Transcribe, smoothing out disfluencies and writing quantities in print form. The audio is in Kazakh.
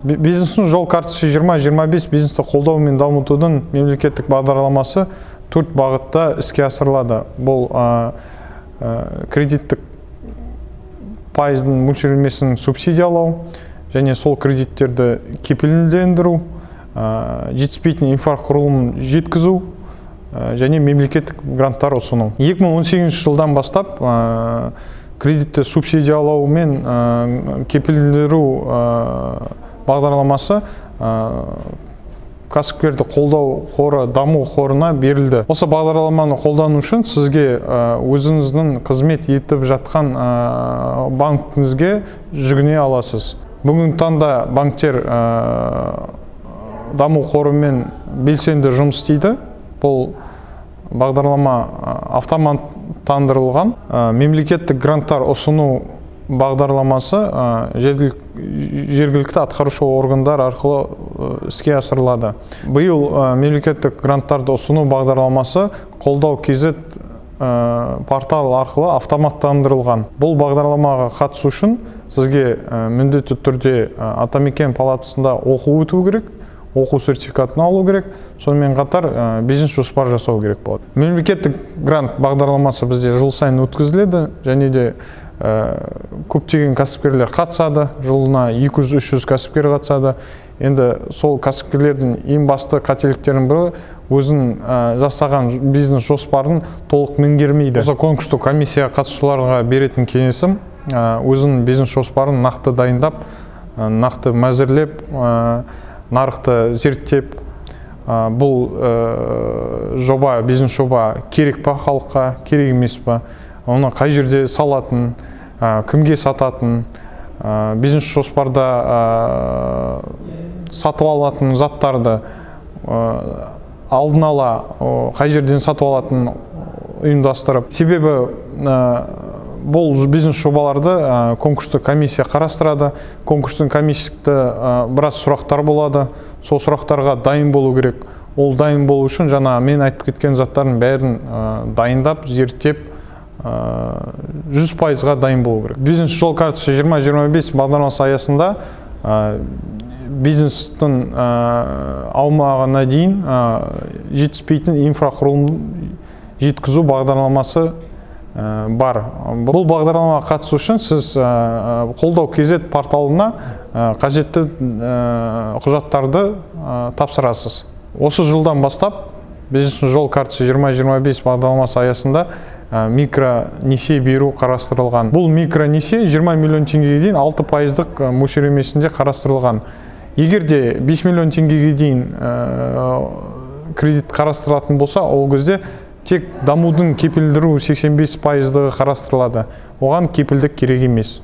Бизнестің жол картасы 2025 бизнесті қолдау мен дамытудың мемлекеттік бағдарламасы төрт бағытта іске асырылады. Бұл кредиттік пайыздың мөлшерлемесін субсидиялау және сол кредиттерді кепілдендіру, жетіспейтін инфрақұрылым жеткізу және мемлекеттік гранттар ұсыну. 2018 жылдан бастап кредитті субсидиялау мен кепілдендіру бағдарламасы кәсіпкерді қолдау қоры, даму қорына берілді. Осы бағдарламаны қолдану үшін сізге өзіңіздің қызмет етіп жатқан банкіңізге жүгіне аласыз. Бүгінгі таңда банктер даму қорымен белсенді жұмыс істейді. Бұл бағдарлама автоматтандырылған. Мемлекеттік гранттар ұсыну бағдарламасы жергілікті атқарушы органдар арқылы іске асырылады. Биыл мемлекеттік гранттарды ұсыну бағдарламасы қолдау kz портал арқылы автоматтандырылған. Бұл бағдарламаға қатысу үшін сізге міндетті түрде Атамекен палатасында оқу өту керек, оқу сертификатын алу керек, сонымен қатар бизнес жоспар жасау керек болады. Мемлекеттік грант бағдарламасы бізде жыл сайын өткізіледі және де көптеген кәсіпкерлер қатысады, жылына 200-300 кәсіпкер қатысады. Енді сол кәсіпкерлердің ең басты қателіктерінің бірі — өзінің жасаған бизнес жоспарын толық меңгермейді. Осы конкурстық комиссия қатысушыларға беретін кеңесім: өзінің бизнес жоспарын нақты дайындап, нақты мәзірлеп, нарықты зерттеп, бұл жоба, бизнес жоба керек па халыққа, керек емес па, оны қай жерде салатын, кімге сататын, бизнес жоспарда сатып алатын заттарды алдын ала қай жерден сатып алатын ұйымдастырып. Себебі бұл бизнес жобаларды конкурстық комиссия қарастырады. Конкурстың комиссияда біраз сұрақтар болады, сол сұрақтарға дайын болу керек. Ол дайын болу үшін жаңа мен айтып кеткен заттардың бәрін дайындап, зерттеп, 100%-ға дайын болу керек. Бизнес жол картасы 2025 бағдарламасы аясында бизнестің аумағына дейін жетіспейтін инфрақұрылым жеткізу бағдарламасы бар. Бұл бағдарламаға қатысу үшін сіз қолдау kz порталына қажетті құжаттарды тапсырасыз. Осы жылдан бастап бизнес жол картасы 2025 бағдарламасы аясында микро несие беру қарастырылған. Бұл микро несие 20 миллион теңгеге дейін 6 пайыздық мөлшерлемесінде қарастырылған. Егер де 5 миллион теңгеге дейін кредит қарастырылатын болса, ол кезде тек дамудың кепілдіру 85 пайыздығы қарастырылады, оған кепілдік керек емес.